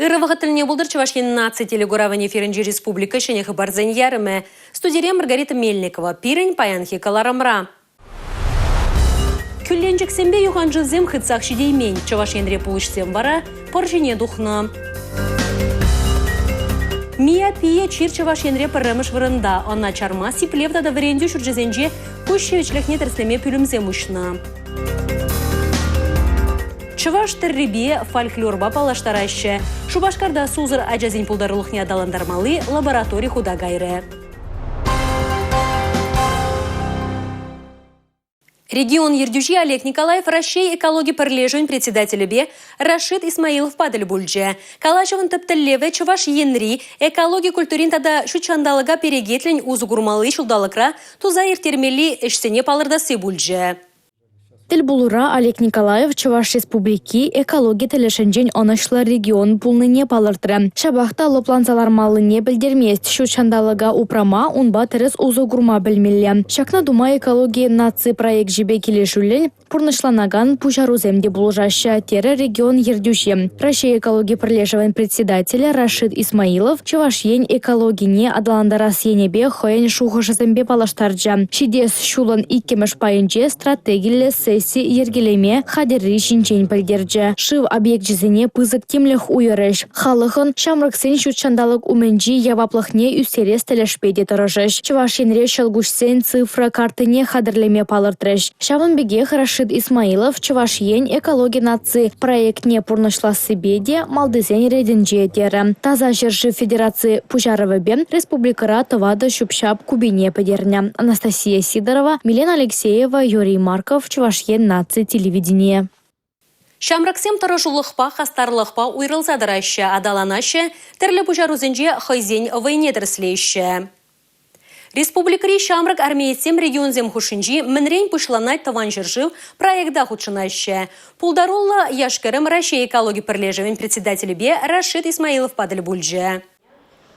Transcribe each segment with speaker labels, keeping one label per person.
Speaker 1: Ырӑ вӑхӑт тӗлне пултӑр Чӑваш Ен наци телекуравӗн эфирӗнчи республика ҫӗнӗ хыпарсен ярӑмӗ. Студире Маргарита Мельникова. Пирӗн паянхи кӑларӑмра. Кӳлленчӗксемпе юханшывсем хытсах ҫитеймен. Чӑваш Енре пулӑҫсем вара пӑр ҫине тухнӑ. Миопия чир Чӑваш Енре пӗрремӗш вырӑнта. Ӑна чарма сиплев тата вӗрентӳ ҫурчӗсенче куҫ ҫивӗчлӗхне тӗрӗслеме пӳлӗмсем уҫнӑ. Чӑваш тӗррипе, фольклорпа паллаштараҫҫӗ. Шупашкарта сусӑр ачасен пултарулӑхне аталантармалли лаборатори хута кайрӗ. Регион ертӳҫи Олег Николаев Раҫҫей экологи пӗрлешӗвӗн председателӗпе Рашид Исмаиловпа тӗл пулчӗ. Калаҫӑвӑн тӗп тӗллевӗ Чӑваш Енри экологи культурин тата ҫут ҫанталӑка перекетлӗн усӑ курмалли ҫулталӑкра туса ирттермелли ӗҫсене палӑртасси пулчӗ.
Speaker 2: Тӗл пулура Олег Николаев Чӑваш Республики экологи тӗлӗшӗнчен ӑнӑҫлӑ регион пулнине палӑртрӗ. Ҫапах та лӑпланса лармаллине пӗлтермест, ҫут ҫанталӑка упрама, унпа тӗрӗс усӑ курма пӗлмелле. Ҫакна тума экологи наци проекчӗпе килӗшӳллӗн пурнӑҫланакан пуҫарусем те пулӑшаҫҫӗ, терӗ регион ертӳҫи. Раҫҫей экологи пӗрлешӗвӗн председателӗ Рашид Исмаилов Чӑваш Ен экологине аталантарас енӗпе хӑйӗн шухӑшӗсемпе паллаштарчӗ. Ҫитес ҫулӑн иккӗмӗш пайӗнче стратегиллӗ сесси йӗркелеме хатӗрри ҫинчен пӗлтерчӗ. Шыв объекчӗсене пысӑк тимлӗх уйӑрӗҫ. Халӑхӑн ҫамрӑксен ҫут ҫанталӑк умӗнчи яваплӑхне ӳстерес тӗлӗшпе те тӑрӑшӗҫ. Чӑваш Енре ҫӑлкуҫсен цифра карттине хатӗрлеме палӑртрӗҫ. Ҫавӑн пекех Рашид Исмаилов Чӑваш Ен экологи наци проектне пурнӑҫлассипе те малтисен ретӗнче терӗ. Таса ҫӗршыв федераци пуҫарӑвӗпе республикӑра тӑватӑ ҫӳп-ҫап купине пӗтернӗ. Анастасия Сидорова, Милена Алексеева, Юрий Марков, Чӑваш Ен наци телевиденийӗ.
Speaker 1: Ҫамрӑксем тӑрӑшулӑхпа, хастарлӑхпа уйрӑлса тӑраҫҫӗ, аталанаҫҫӗ, тӗрлӗ пуҫарусенче хӑйсен вӑйне тӗрӗслеҫҫӗ. Республикӑри ҫамрӑк армеецсем регионсем хушшинчи «Мӗнрен пуҫланать Тӑван ҫӗршыв» проекта хутшӑнаҫҫӗ. Пултаруллӑ яш-кӗрӗм Раҫҫей экологи пӗрлешӗвӗн председателӗпе Рашид Исмаиловпа тӗл пулчӗ.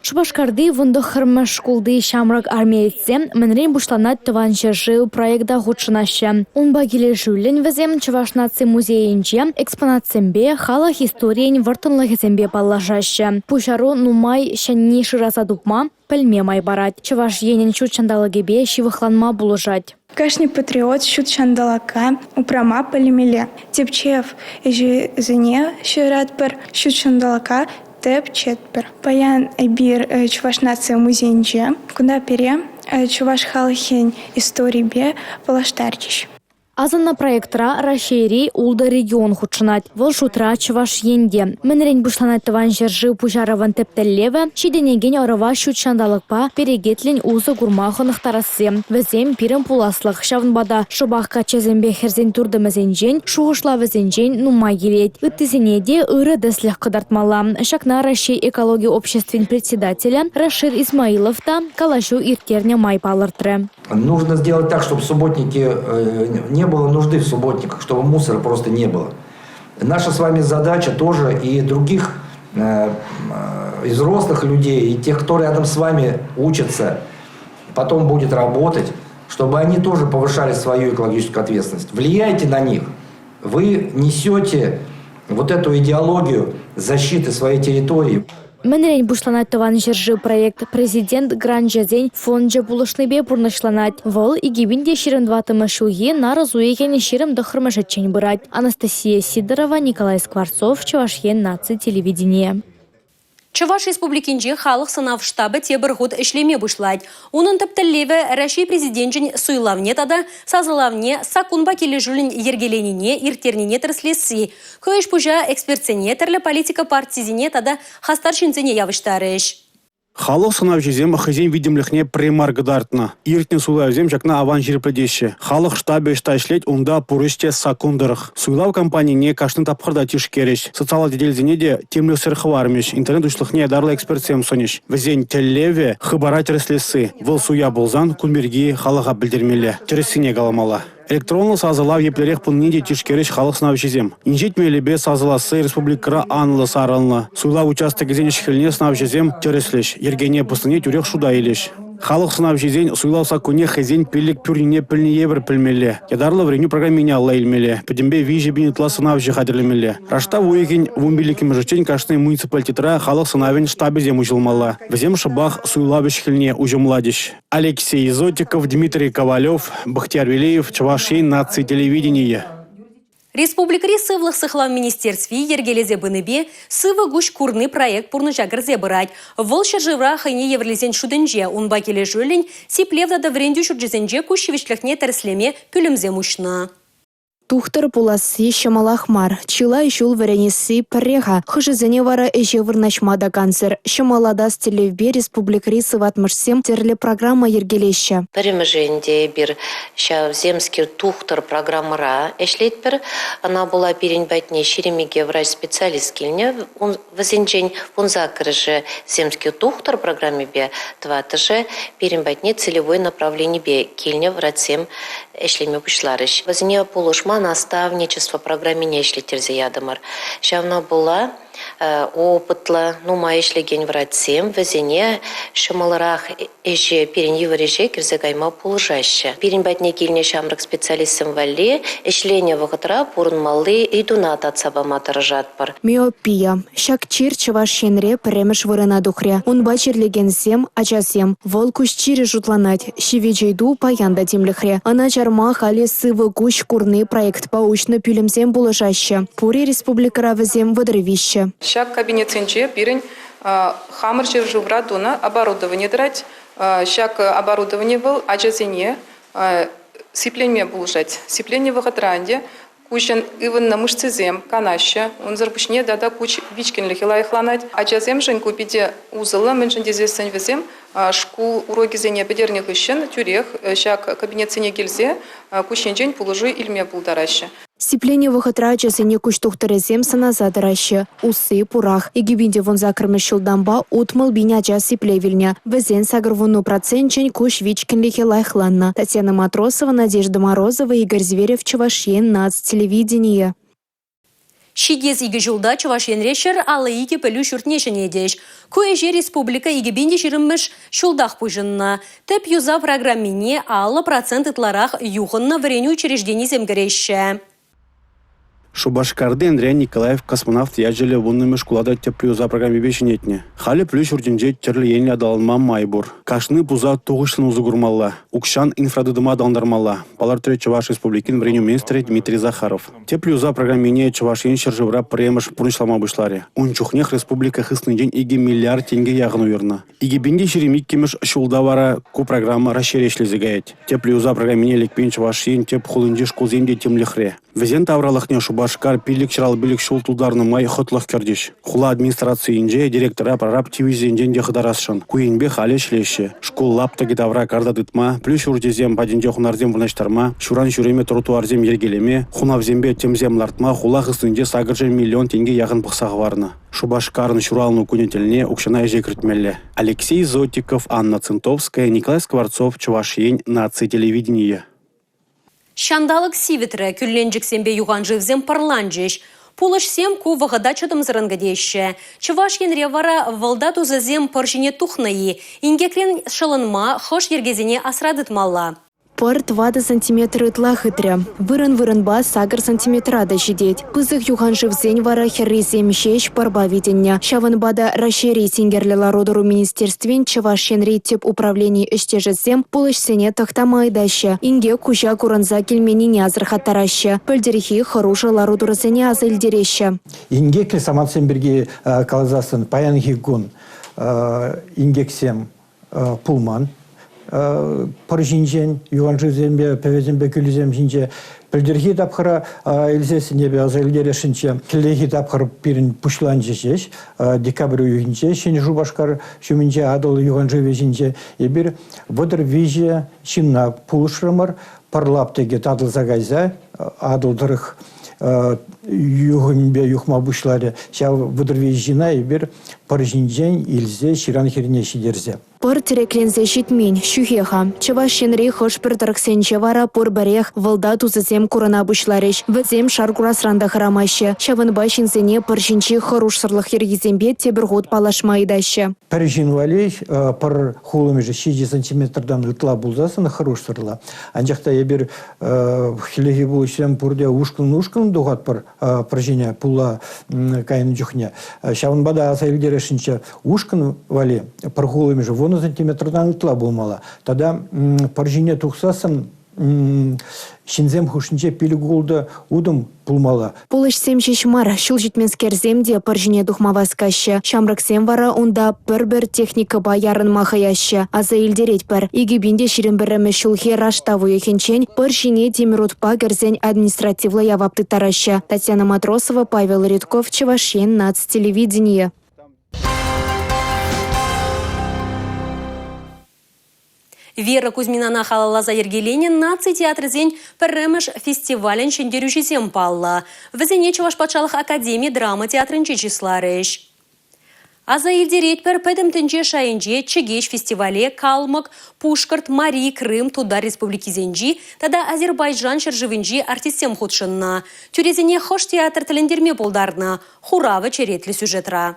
Speaker 2: Шупашкарти 19-мӗш шкулти ҫамрӑк армеецсем «Мӗнрен пуҫланать Тӑван ҫӗршыв» проекта хутшӑнаҫҫӗ. Унпа килӗшӳллӗн вӗсем Чӑваш наци музейӗнче экспонатсемпе, халӑх историйӗн вӑрттӑнлӑхӗсемпе паллашаҫҫӗ. Пуҫару нумай ҫӗнни шыраса тупма, пӗлме май парать. Чӑваш Енӗн ҫут ҫанталӑкӗпе ҫывӑхланма пулӑшать.
Speaker 3: Кашни патриот ҫут ҫанталӑка упрама пӗлмелле. Тӗпчев ӗҫӗсене ҫыратпӑр, ҫут ҫанталӑка тӗпчетпӗр. Паян эпир Чӑваш наци музейӗнче. Кунта пире чӑваш халӑхӗн историйӗпе паллаштарчӗҫ.
Speaker 2: Асӑннӑ проектра Раҫҫейри ултӑ регион хутшӑнать. Вӑл шутра Чӑваш Ен те. Мӗнрен пуҫланать Тӑван ҫӗршыв пуҫарӑвӑн тӗп тӗллевӗ – ҫитӗнекен ӑрӑва ҫут ҫанталӑкпа перекетлӗн усӑ курма хӑнӑхтарасси. Вӗсем – пирӗн пуласлӑх. Ҫавӑнпа та шӑпах каччӑсемпе хӗрсен туртӑмӗсенчен, шухӑшлавӗсенчен нумай килет. Ыттисене те ырӑ тӗслӗх кӑтартмалла. Ҫакна Раҫҫей экологи обществин председателӗ Рашид Исмаилов та калаҫу ирттернӗ май палӑртрӗ.
Speaker 4: Нужно сделать так, чтобы субботники, э, не было нужды в субботниках, чтобы мусора просто не было. Наша с вами задача тоже и других э, э, и взрослых людей, и тех, кто рядом с вами учится, потом будет работать, чтобы они тоже повышали свою экологическую ответственность. Влияйте на них. Вы несете вот эту идеологию защиты своей территории.
Speaker 2: Мӗнрен пуҫланать Тӑван ҫӗршыв проект Президент гранчӗсен фончӗ пулӑшнипе пурнӑҫланать. Вӑл 2024 ҫулхи нарӑс уйӑхӗн 29-мӗшӗччен пырать. Анастасия Сидорова, Николай Скворцов, Чӑваш Ен наци телевиденийӗ.
Speaker 1: Чӑваш Республикинче халӑх сӑнав штабӗ тепӗр хут ӗҫлеме пуҫлать. Унӑн тӗп тӗллевӗ Раҫҫей Президенчӗн суйлавне тата сасӑлавне саккунпа килӗшӳллӗн йӗркеленине, ирттернине тӗрӗслесси. Ку ӗҫ-пуҫа экспертсене, тӗрлӗ политика партисене тата хастар ҫынсене явӑҫтарӗҫ.
Speaker 5: Халӑх сӑнавҫисем хӑйсен витӗмлӗхне пӗрре мар кӑтартнӑ. Иртнӗ суйлавсем ҫакна аван ҫирӗплетеҫҫӗ. Халӑх штабӗ ӑҫта ӗҫлет, унта пур ӗҫ те саккун тӑрӑх. Суйлав кампанине кашни тапхӑрта тишкерӗҫ. Социаллӑ тетелсене те тимлӗхсӗр хӑвармӗҫ, интернет уҫлӑхне ятарлӑ экспертсем сӑнӗҫ. Вӗсен тӗллевӗ – хыпара тӗрӗслесси. Вӑл суя пулсан кун пирки халӑха пӗлтермелле, тӗрӗссине каламалла. Электронлӑ сасӑлав еплерех пулнине те тишкерӗҫ халӑх сӑнавҫисем. Инҫет мелӗпе сасӑласси республикӑра анлӑ сарӑлнӑ. Суйлав участокӗсен ӗҫ-хӗлне сӑнавҫӑсем тӗрӗслӗҫ, йӗркене пӑснине тӳрех шута илӗҫ. Халӑх сӑнавҫисен суйлав саккунне хӑйсен пиллӗк пӳрнине пӗлнӗ евӗр пӗлмелле. Ятарлӑ вӗренӳ программине алла илмелле. Пӗтӗмпе 3 000 ытла сӑнавҫӑ хатӗрлемелле. Раштав уйӑхӗн 15-мӗшӗччен кашни муниципалитетра халӑх сӑнавӗн штабӗсем уҫӑлмалла. Вӗсем шӑпах суйлав ӗҫ-хӗлне уҫӑмлатӗҫ. Алексей Зотиков, Дмитрий Ковалев, Бахтияр Велеев, Чӑваш Ен наци телевиденийӗ.
Speaker 1: Республикӑри сывлӑх сыхлав министерстви йӗркелесе пынипе «Сывӑ куҫ курни» проект пурнӑҫа кӗрсе пырать. Вӑл ҫӗршывра хӑйне евӗрлисен шутӗнче. Унпа килӗшӳллӗн сиплев тата вӗрентӳ ҫурчӗсенче куҫ ҫивӗчлӗхне тӗрӗслеме пӳлӗмсем уҫнӑ.
Speaker 6: Тухтӑр пуласси ҫӑмӑлах мар. Чылай ҫул вӗренесси пӗрре-ха. Хӑшӗсене вара ӗҫе вырнаҫма та кансӗр. Ҫӑмӑллатас тӗллевпе республикӑри сыватмӑшсем тӗрлӗ программа йӗркелеҫҫӗ.
Speaker 7: Пӗрремӗшӗ ӗнтӗ эпир ҫав «Земский тухтӑр» программӑра ӗҫлетпӗр. Ӑна пула пирӗн патне 22 врач-специалист килнӗ. Вӗсенчен 18-шӗ «Земский тухтӑр» программипе, тӑваттӑшӗ пирӗн патне целевой направленипе килнӗ врачсем ӗҫлеме пуҫларӗҫ. Вӗсене пулӑшма наставничество программине ӗҫлеттерсе ятӑмӑр. Ҫавна пула опытлӑ, нумай ӗҫлекен врачсем вӗсене ҫӑмӑлрах ӗҫе, пирӗн йывӑр ӗҫе кӗрсе кайма пулӑшаҫҫӗ. Пирӗн патне килнӗ ҫамрӑк специалистсем валли ӗҫленӗ вӑхӑтра пурӑнмалли ыйтуна татса пама тӑрӑшатпӑр.
Speaker 6: Миопия. Ҫак чир Чӑваш Енре пӗрремӗш вырӑна тухрӗ. Унпа чирлекенсем – ачасем. Вӑл куҫ чирӗ шутланать. Ҫивӗч ыйту паян та тимлӗхре. Ӑна чарма халӗ «Сывӑ куҫ курни» проектпа уҫнӑ пӳлӗмсем пулӑшаҫҫӗ. Пурӗ республикӑра вӗсем 33.
Speaker 8: Ҫак кабинетсенче пирӗн хамӑр ҫӗршывра тунӑ оборудовани тӑрать. Ҫак оборудовани вӑл ачасене сипленме пулӑшать. Сипленнӗ вӑхӑтра ӗнтӗ куҫӑн ывӑннӑ мышцисем канаҫҫӗ. Унсӑр пуҫне тата куҫ вичкӗнлӗхӗ лайӑхланать. Ачасемшӗн ку питӗ усӑллӑ, мӗншӗн тесессӗн вӗсем шкул урокӗсене пӗтернӗ хыҫҫӑн тӳрех ҫак кабинетсене килсе куҫ енчен пулӑшу илме пултараҫҫӗ.
Speaker 6: Сипленӗ вӑхӑтра ачасене куҫ тухтӑрӗсем сӑнаса тӑраҫҫӗ. Усси пурах. 2018-мӗш ҫултанпа 60 пин ача сиплев илнӗ. Вӗсен 80 проценчӗн куҫ вичкӗнлӗхӗ лайӑхланнӑ. Татьяна Матросова, Надежда Морозова, Игорь Зверев, Чӑваш Ен наци телевиденийӗ.
Speaker 1: Ҫитес икӗ ҫулта Чӑваш Енре 152 пӗлӳ ҫуртне ҫӗнетӗҫ. Ку ӗҫе республика 2020-мӗш ҫултах пуҫӑннӑ. Тӗп юсав программине 50% ытларах юхӑннӑ вӗренӳ учрежденисем кӗреҫҫӗ.
Speaker 5: Шупашкарти Андриян Николаев космонавт ячӗллӗ 10-мӗш шкула та тӗплӗ юсав программипе ҫӗнетнӗ. Халӗ пӗлӳ ҫуртӗнче тӗрлӗ енлӗ аталанма май пур. Кашни пуса тухӑҫлӑн усӑ курмалла, укҫан инфратытӑма аталантармалла, палӑртрӗ Чӑваш Республикин вӗренӳ министрӗ Дмитрий Захаров. Тӗплӗ юсав программине Чӑваш Ен ҫӗршывра пӗрремӗш пурнӑҫлама пуҫларӗ. Ун чухнех республика хыснинчен 2 миллиард тенкӗ яхӑн уйӑрнӑ. 2022-мӗш ҫулта вара ку программа Раҫҫейре ӗҫлесе каять. Тӗплӗ юсав программине лекмен Чӑваш Ен тӗп хулинчи шкулсем те тимлӗхре. Вӗсен тавралӑхне Шупашкар 555 ҫул тултарнӑ май хӑтлӑх кӗртӗҫ. Хула администрацийӗнче директора прораб тивӗҫӗсенчен те хӑтарасшӑн. Ку енпе халӗ ӗҫлеҫҫӗ. Шкул лаптӑкӗ тавра карта тытма, пӗлӳ ҫурчӗсем патӗнче хунарсем вырнаҫтарма, ҫуран ҫӳреме тротуарсем йӗркелеме, хунавсемпе тӗмсем лартма хула хыснинче 800 миллион тенкӗ яхӑн пӑхса хӑварнӑ. Шупашкарӑн ҫуралнӑ кунӗ тӗлне укҫана ӗҫе кӗртмелле. Алексей Зотиков, Анна Цинтовская, Николай Скворцов, Чӑваш Ен, наци телевиденийӗ.
Speaker 1: Ҫанталӑк сивӗтрӗ, кӳлленчӗксемпе юханшывсем пӑрланчӗҫ. Пулӑҫсем ку вӑхӑта чӑтӑмсӑррӑн кӗтеҫҫӗ. Чӑваш Енре вара вӑлта тусӗсем пӑр ҫине тухнӑ-и? Инкекрен ҫӑлӑнма хӑш йӗркесене асра тытмалла?
Speaker 6: Пӑр 4 сантиметр ытла хытрӗ. Вырӑн-вырӑнпа 8 сантиметра та ҫитет. Пысӑк юханшывсен вара хӗррисем ҫеҫ пӑрпа витӗннӗ. Ҫавӑнпа та Раҫҫейри синкерлӗ лару-тӑру министерствин Чӑваш Енри тӗп управлени ӗҫтешӗсем пулӑҫсене тӑхтама ыйтаҫҫӗ, инкек куҫа курӑнса килменнине асӑрхаттараҫҫӗ, пӗлтӗрхи хӑрушӑ лару-тӑрусене аса илтереҫҫӗ.
Speaker 9: Инкеклӗ самантсем пирки каласассӑн паянхи кун инкексем пулман. Пӑр ҫинчен, юханшывсемпе, пӗвесемпе кӳлӗсем ҫинче пӗлтӗрхи тапхӑра илсессӗн эпӗ аса илтересшӗнччӗ. Хӗллехи тапхӑр пирӗн пуҫланчӗ ҫеҫ. Декабрь уйӑхӗнче Ҫӗнӗ Шупашкар ҫумӗнче Атӑл юханшывӗ ҫинче эпир 33 ҫынна пулӑшрӑмӑр. Пӑр лаптӑкӗ татӑлса кайса Атӑл тӑрӑх юхӑмӗпе юхма пуҫларӗ. Ҫав 33 ҫынна эпир пӑр ҫинчен илсе ҫыран хӗррине ҫитерсе.
Speaker 6: Пӑр тӗрекленсе ҫитмен, ҫӳхе-ха. Чӑваш Енри хӑш-пӗр тӑрӑхсенче вара пур-пӗрех вӑлта тусӗсем курӑна пуҫларӗҫ. Вӗсем шар курасран та хӑрамаҫҫӗ. Ҫавӑнпа ҫынсене пӑр ҫинчи хӑрушсӑрлӑх йӗркисемпе тепӗр хут паллашма ыйтаҫҫӗ.
Speaker 9: Пӗр ҫын валли пӑр хулӑмӗшӗ 7 сантиметртан ытла пулсассӑн хӑрушсӑрла. Анчах та эпир хӗллехи пулӑҫсем пурте ушкӑн-ушкӑн тухатпӑр пӑр ҫине пулла кайнӑ чухне. Ҫавӑнпа та аса илтересшӗнччӗ, ушкӑн валли пӑр хулӑмӗшӗ 10 сантиметртан ытла пулмалла. Тата пӑр ҫине тухсассӑн ҫынсем хушшинче пилӗк-ултӑ утӑм пулмалла.
Speaker 6: Пулӑҫсем ҫеҫ мар, ҫул ҫитменскерсем те пӑр ҫине тухма васкаҫҫӗ. Ҫамрӑксем вара унта пӗр-пӗр техникӑпа ярӑнма хӑяҫҫӗ. Аса илтеретпӗр, 2021-мӗш ҫулхи раштав уйӑхӗнчен пӑр ҫине тимӗр утпа кӗрсен административлӑ явап тыттараҫҫӗ. Татьяна Матросова, Павел Редков, Чӑваш Ен наци телевиденийӗ.
Speaker 1: Вера Кузьминана халалласа йӗркеленӗ наци театрӗсен пӗрремӗш фестивалӗн ҫӗнтерӳҫисем паллӑ. Вӗсене Чӑваш патшалӑх академи драма театрӗнче чысларӗҫ. Аса илтеретпӗр, пӗтӗм тӗнче шайӗнче Чӗкеҫ фестивале Калмӑк, Пушкӑрт, Мари, Крым, Тутар республикисенчи тата Азербайджан ҫӗршывӗнчи артистсем хутшӑннӑ. Тӳресене хӑш театр тӗлӗнтерме пултарнӑ? Хуравӗ черетлӗ сюжетра.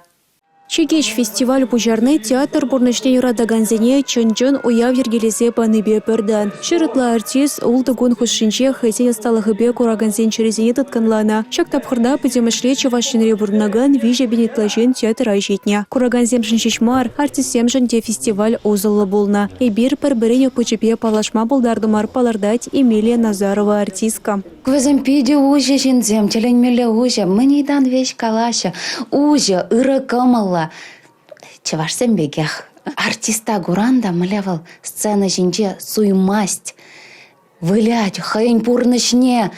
Speaker 10: «Чӗкеҫ» фестиваль пуҫарни театр пурнӑҫне юратакансене чӑн-чӑн уяв йӗркелесе панипе пӗр тан. 100 ытла артист ултӑ кун хушшинче хӑйсен ӑсталӑхӗпе куракансен чӗрисене тыткӑнланӑ. Ҫак тапхӑрта пӗтӗмӗшле Чӑваш Енре пурӑнакан 3 000 ытла ҫын театра ҫитнӗ. Куракансемшӗн ҫеҫ мар, артистсемшӗн те фестиваль усӑллӑ пулнӑ. Эпир пӗр-пӗрин опычӗпе паллашма пултартӑмӑр, палӑртать Эмилия Назарова артистка.
Speaker 11: Вӗсем питӗ уҫӑ ҫынсем, тӗлӗнмелле уҫӑ. Мӗн ыйтан веҫ калаҫҫӗ. Уҫӑ, ырӑ кӑмӑллӑ. Чӑвашсем пекех. Артиста куран та мӗнле вӑл сцена ҫинче суймасть, вылять, хӑйӗн пурнӑҫне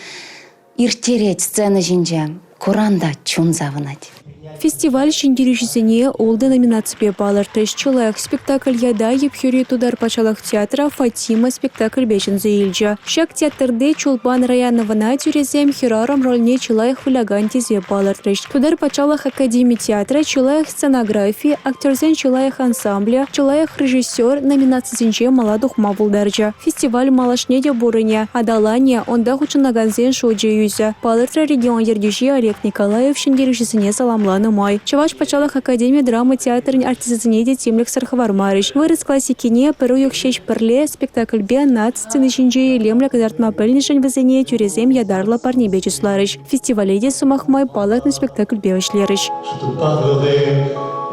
Speaker 11: ирттерет сцена ҫинче. Куран та чун савӑнать.
Speaker 10: Фестиваль ҫӗнтерӳҫисене ултӑ номинаципе палӑртрӗҫ. Чи лайӑх спектакль ята Ӗпхӳри Тутар патшалӑх театрӗ «Фатима» спектакльпе ҫӗнсе илчӗ. Ҫак театрти Чулпан Раяновӑна тӳресем хӗрарӑм рольне чи лайӑх вылякан тесе палӑртрӗҫ. Тутар патшалӑх академи театрӗ чи лайӑх сценографи, актерсен чи лайӑх ансамблӗ, чи лайӑх режиссер номинацисенче мала тухма пултарчӗ. Фестиваль малашне те пурӑнӗ, аталанӗ, унта хутшӑнакансен шучӗ ӳсӗ, палӑртрӗ регион ертӳҫи Олег Николаев ҫӗнтерӳҫӗсене саламланӑ май. Чӑваш патшалӑх академи драма театрӗн артисчӗсене те тимлӗхсӗр хӑвармарӗҫ. Вырӑс классикине «Пӗр уйӑх ҫеҫ пӗрле» спектакльпе наци сцени ҫинче илемлӗ кӑтартма пӗлнӗшӗн вӗсене тӳресем ятарлӑ парнепе чысларӗҫ. Фестивале те, сӑмах май, палӑртнӑ спектакльпе вӗҫлерӗҫ.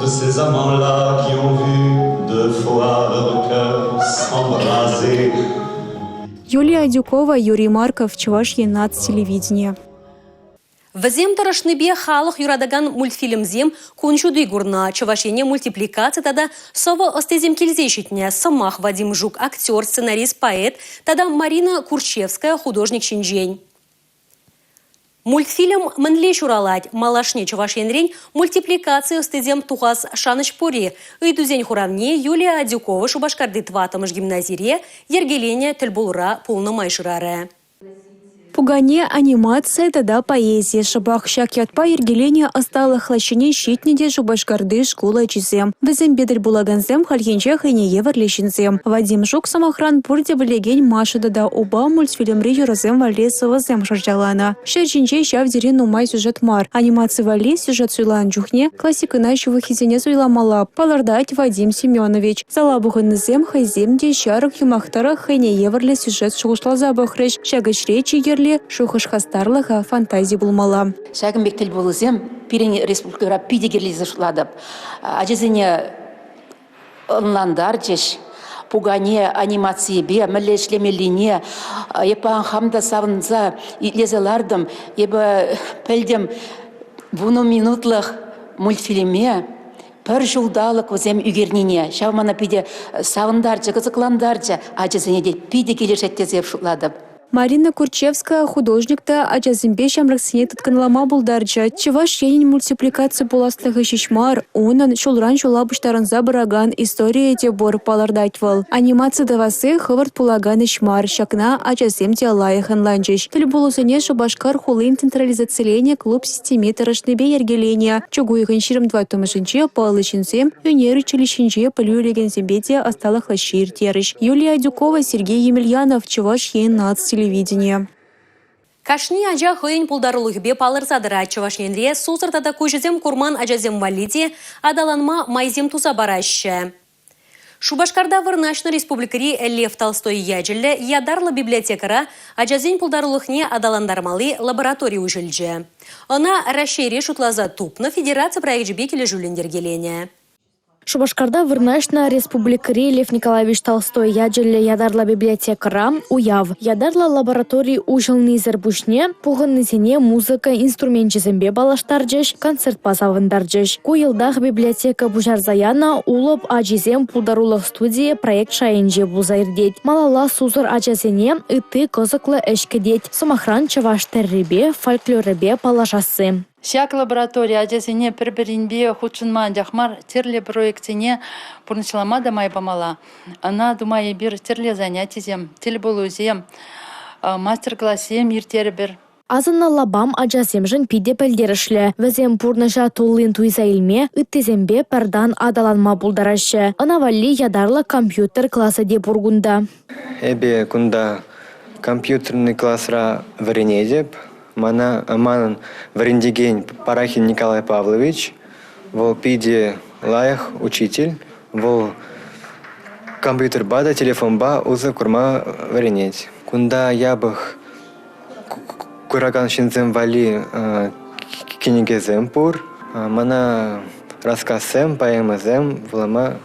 Speaker 12: De ces amants-là qui ont vu deux fois leur cœur s'embraser.
Speaker 10: Юлия Адюкова, Юрий Марков, Чӑваш Ен наци телевиденийӗ.
Speaker 1: Вӗсем тӑрӑшнипе халӑх юратакан мультфильмсем кун ҫути курнӑ. Чӑваш Ене мультипликаци тата сӑвӑ ӑстисем килсе ҫитнӗ. Сӑмах Вадим Жук актер, сценарист, поэт тата Марина Курчевская художник ҫинчен. Мультфильм мӗнле ҫуралать? Малашне Чӑваш Енрен мультипликаци ӑстисем тухас шанӑҫ пур-и? Ыйтусен хуравне Юлия Адюкова Шупашкарти тӑваттӑмӗш гимназире йӗркеленӗ тӗлпулура пулнӑ май шырарӗ.
Speaker 10: Пукане, анимаци тата поэзи – шӑпах ҫак ятпа йӗркеленӗ ӑсталӑх лаҫҫине ҫитнӗ те Шупашкарти шкул ачисем. Вӗсемпе тӗл пулакансем хальхинче хӑйне евӗрлӗ ҫынсем. Вадим Жук, сӑмахран, пурте пӗлекен «Маша тата упа» мультфильмри юрӑсем валли сӑвӑсем шӑрҫаланӑ. Ҫӗр ҫинче ҫав тери нумай сюжет мар. Анимаци валли сюжет суйланӑ чухне классикӑна ҫывӑххисене суйламалла, палӑртать Вадим Семенович. Зала пухӑннисем хӑйсем те ҫарӑк юмах тӑрӑх хӑйне евӗрлӗ сюжет шухӑшласа пӑхрӗҫ. Ҫак ӗҫре чи кирли – шухӑш хастарлӑхӗ, фантази пулмалла.
Speaker 13: Ҫакӑн пек тӗл пулусем пирӗн республикӑра питӗ кирлӗ тесе шутлатӑп. Ачасене ӑнлантарчӗҫ пукане анимацийӗпе мӗнле ӗҫлемеллине. Эпӗ хам та савӑнса итлесе лартӑм. Эпӗ пӗлтӗм вунӑ минутлӑх мультфильме пӗр ҫулталӑк вӗсем ӳкернине. Ҫав мана питӗ савӑнтарчӗ, кӑсӑклантарчӗ. Ачасене те питӗ килӗшет тесе шутлатӑп.
Speaker 10: Марина Курчевская художник та ачасемпе ҫамрӑксене тыткӑнлама пултарчӗ. Чӑваш Енӗн мультипликаци пуласлӑхӗ ҫеҫ мар, унӑн ҫулран ҫула пуҫтарӑнса пыракан историйӗ те пур палӑртать вӑл. Анимаци тӑвасси хӑвӑрт пулакан ӗҫ мар, ҫакна ачасем те лайӑх ӑнланчӗҫ. Тӗл пулусене Шупашкар хулин централизациленӗ клуб системи тӑрӑшнипе йӗркеленӗ. Чӳк уйӑхӗн 24-мӗшӗнче паллӑ ҫынсем ӳнер училищинче пӗлӳ илекенсемпе те ӑсталӑх лаҫҫи ирттерӗҫ. Юлия Адюкова, Сергей Емельянов, Чӑваш Ен наци телевиденийӗ.
Speaker 1: Кашни ача хӑйӗн пултарулӑхӗпе палӑрса тӑрать. Чӑваш Енре сусӑр тата куҫӗсем курман ачасем валли те аталанма майсем туса параҫҫӗ. Шупашкарта вырнаҫнӑ республикӑри Лев Толстой ячӗллӗ ятарлӑ библиотекӑра ачасен пултарулӑхне аталантармалли лаборатори уҫӑлчӗ. Ӑна Раҫҫейре шутласа тупнӑ федераци проекчӗпе килӗшӳллӗн йӗркеленӗ.
Speaker 2: Шупашкарта вырнаҫнӑ республикӑри Лев Николаевич Толстой ячӗллӗ ятарлӑ библиотекӑра уяв. Ятарлӑ лаборатори уҫӑлнисӗр пуҫне пухӑннисене музыка инструменчӗсемпе паллаштарчӗҫ, концертпа савӑнтарчӗҫ. Ку йӑлтах библиотека пуҫарса янӑ «Улӑп ачисем» пултарулӑх студийӗ проект шайӗнче пулса иртет. Малалла сусӑр ачасене ытти кӑсӑклӑ ӗҫ кӗтет. Сӑмахран, чӑваш тӗррипе, фольклорӗпе паллашасси.
Speaker 14: Ҫак лаборатори ачасене пӗр-пӗринпе хутшӑнма анчах мар, тӗрлӗ проектсене пурнӑҫлама та май памалла. Ӑна тума эпир тӗрлӗ занятисем, тӗлпулусем, мастер-классем ирттерӗпӗр.
Speaker 2: Асӑннӑ лапам ачасемшӗн питӗ пӗлтерӗшлӗ. Вӗсем пурнӑҫа туллин туйса илме, ыттисемпе пӗр тан аталанма пултараҫҫӗ. Ӑна валли ятарлӑ компьютер класӗ те пур кунта.
Speaker 15: Эпӗ кунта компьютерный класра вӗренетӗп. Мана манӑн вӗрентекен Парахин Николай Павлович, вӑл питӗ лайӑх учитель, вӑл компьютерпа та телефонпа усӑ курма вӗренет. Кунта япӑх куракан ҫынсем валли кӗнекесем пур. Мана рассказсем, поэмӑсем вулама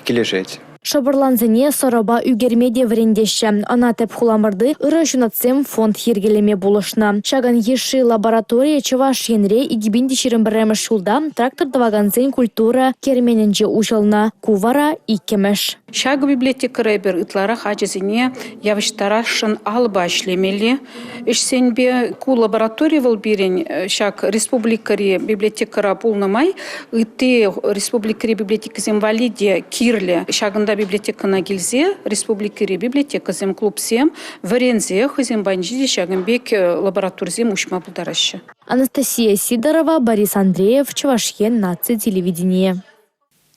Speaker 15: килӗшет.
Speaker 2: Шӑпӑрлансене сӑрӑпа ӳкерме те вӗрентеҫҫӗ. Ӑна тӗп хуламӑрти «Ырӑ ҫунатсем» фонд йӗркелеме пулӑшнӑ. Ҫакӑн йышши лаборатори Чӑваш Енре 2021-мӗш ҫулта трактор тӑвакансен культура керменӗнче уҫӑлнӑ. Ку вара иккӗмӗш.
Speaker 16: Ҫакӑ библиотекӑра эпир ытларах ачасене явӑҫтарасшӑн алӑпа ӗҫлемелле ӗҫсемпе. Ку лаборатори вӑл пирӗн ҫак республикӑри библиотекӑра пулнӑ май ытти республикӑри библиотекӑсем валли те кирлӗ. Ҫакӑнта библиотекӑна килсе республикӑри библиотекӑсем, клубсем вӗренсе хӑйсем патӗнче те ҫакӑн пек лабораторисем уҫма пултараҫҫӗ.
Speaker 2: Анастасия Сидорова, Борис Андреев, Чӑваш Ен наци телевиденийӗ.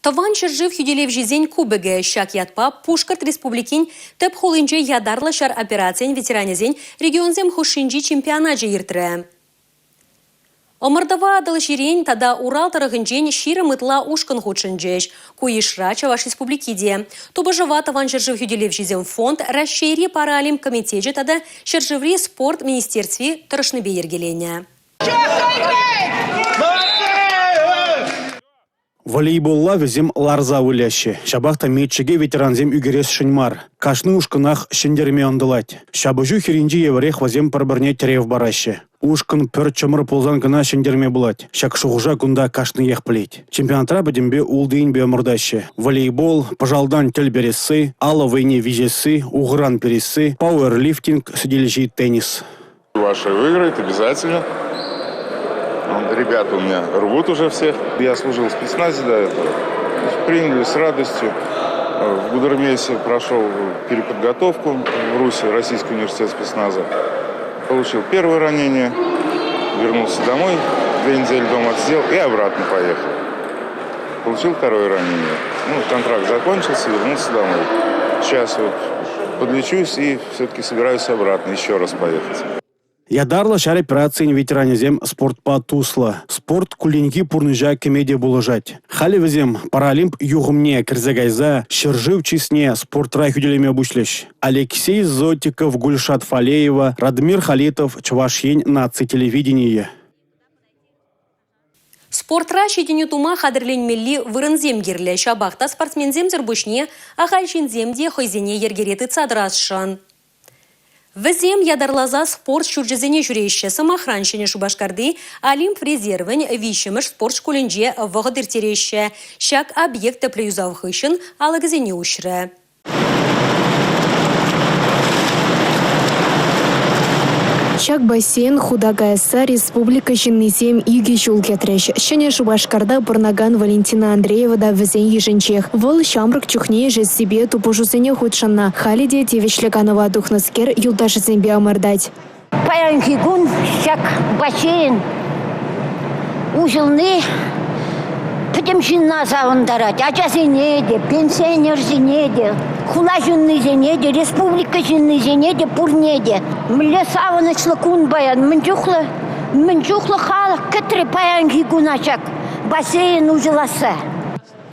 Speaker 1: Тӑван ҫӗршыв хӳтӗлевҫисен кубокӗ ҫак ятпа Пушкӑрт Республикин тӗп хулинче ятарлӑ ҫар операцийӗн ветеранӗсен регионсем хушшинчи чемпионачӗ иртрӗ. Ӑмӑртӑва Атӑлҫирен тата Урал тӑрӑхӗнчен 20 ытла ушкӑн хутшӑнчӗҫ. Ку йышра Чӑваш Республики те. Тупӑшӑва Тӑван ҫӗршыв хӳтӗлевҫисем фонд, Раҫҫейри паралимп комитечӗ тата ҫӗршыври спорт министерстви тӑрӑшнипе йӗркеленӗ.
Speaker 5: Волейболла вӗсем ларса выляҫҫӗ. Ҫапах та мечӗке ветерансем ӳкересшӗн мар. Кашни ушкӑнах ҫӗнтерме ӑнтӑлать. Ҫапӑҫу хирӗнчи евӗрех вӗсем пӗр-пӗрне тӗрев параҫҫӗ. Ушкӑн пӗр чӑмӑр пулсан кӑна ҫӗнтерме пулать. Ҫак шухӑша кунта кашниех пӗлет. Чемпионатра пӗтӗмпе ултӑ енпе ӑмӑртаҫҫӗ. Волейбол, пӑшалтан тӗл пересси, алӑ вӑйне виҫесси, ухӑран пересси, пауэрлифтинг, сӗтелҫи теннис.
Speaker 17: Ваши выиграет обязательно. Ребята у меня рвут уже всех. Я служил в спецназе до этого. Приняли с радостью. В Гудермесе прошел переподготовку в Руси, Российский университет спецназа. Получил первое ранение, вернулся домой, две недели дома отсидел и обратно поехал. Получил второе ранение. Ну, контракт закончился, вернулся домой. Сейчас вот подлечусь и все-таки собираюсь обратно еще раз поехать.
Speaker 5: Ятарлӑ ҫар операцийӗн ветеранӗсем спортпа туслӑ. Спорт кулленхи пурнӑҫа кӗме те пулӑшать. Халӗ вӗсем паралимп юхӑмне кӗрсе кайса ҫӗршыв чысне спортра хӳтӗлеме пуҫлӗҫ. Алексей Зотиков, Гульшат Фалеева, Радмир Халитов, Чӑваш Ен наци телевиденийӗ.
Speaker 1: Спортра ҫитӗнӳ тума хатӗрленмелли вырӑнсем кирлӗ. Ҫапах та спортсменсемсӗр пуҫне ахаль ҫынсем те хӑйсене йӗркере тытса тӑрасшӑн. Вӗсем ятарласа спорт ҫурчӗсене ҫӳреҫҫӗ. Сӑмахран, Ҫӗнӗ Шупашкарти Олимп резервӗн виҫҫӗмӗш спорт шкулӗнче вӑхӑт ирттереҫҫӗ. Ҫак объект тӗплӗ юсав хыҫҫӑн алӑкӗсене уҫрӗ.
Speaker 6: Ҫак бассейн хута каясса республика ҫыннисем икӗ ҫул кӗтрӗҫ. Ҫӗнӗ Шупашкарта пурӑнакан Валентина Андреева та вӗсен йышӗнчех. Вӑл ҫамрӑк чухне ишессипе тупӑшусене хутшӑннӑ. Халӗ те тивӗҫлӗ канӑва тухнӑскер юлташӗсемпе ӑмӑртать.
Speaker 18: Паянхи кун ҫак бассейн уҫӑлни пӗтӗм ҫынна савӑнтарать. Ачасене те, пенсионерсене те, хула ҫыннисене те, республика ҫыннисене те, пурне те. Мӗнле савӑнӑҫлӑ кун паян, мӗн чухлӗ, мӗн чухлӗ халӑх кӗтрӗ паянхи куна ҫак бассейн уҫӑласса.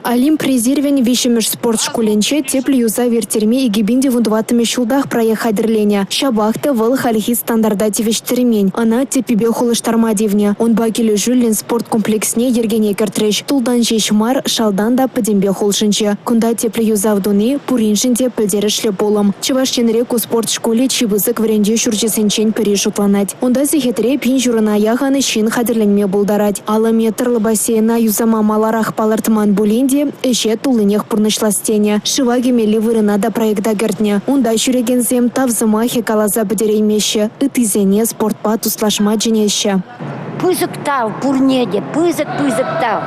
Speaker 6: Олимп резервӗн виҫҫӗмӗш спорт шкулӗнче тӗплӗ юсав ирттерме 2014-мӗш ҫултах проект хатӗрленӗ. Ҫапах та вӑл хальхи стандарта тивӗҫтермен, ӑна тӗппипех улӑштарма тивнӗ. Унпа килӗшӳллӗн спорт комплексне йӗркене кӗртрӗҫ. Тултан ҫеҫ мар, шалтан та пӗтӗмпех улшӑнчӗ. Кунта тӗплӗ юсав туни пуриншӗн те пӗлтерӗшлӗ пулӑм. Чӑваш Енре ку спорт шкулӗ чи пысӑк вӗрентӳ ҫурчӗсенчен пӗри шутланать. Унта сехетре пин ҫурӑна яхӑн ҫын хатӗрленме пултарать. 50 метрлӑ бассейна юсама маларах палӑртман пулин те ӗҫе туллинех пурнӑҫлас тенӗ. Шыва кӗмелли вырӑна та проекта кӗртнӗ. Унта ҫӳрекенсем тав сӑмахӗ каласа пӗтереймеҫҫӗ, ыттисене спортпа туслашма чӗнеҫҫӗ.
Speaker 18: Пысӑк тав пурне те, пысӑк-пысӑк тав.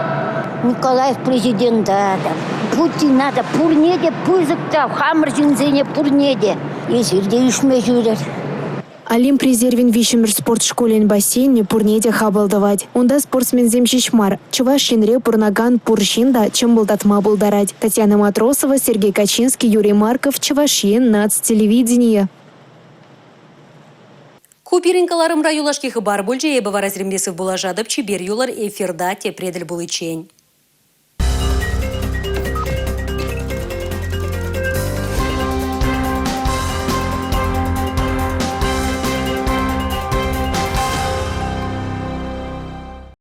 Speaker 18: Николаев президента та, Путина та, пурне те пысӑк тав, хамӑр ҫынсене пурне те. Эсир те ишме ҫӳрӗр.
Speaker 6: Олимп резервӗн виҫҫӗмӗш спорт шкулӗн бассейнӗ пурне те хапӑл тӑвать. Унта спортсменсем ҫеҫ мар, Чӑваш Енре пурӑнакан пур ҫын та чӑмпӑлтатма пултарать. Татьяна Матросова, Сергей Качинский, Юрий Марков, Чӑваш Ен наци телевиденийӗ.
Speaker 1: Ку пирӗн кӑларӑмра юлашки хыпар пулчӗ. Эпӗ вара сирӗнпе сывпуллашатӑп. Чипер юлӑр эфирта тепре тӗл пуличчен.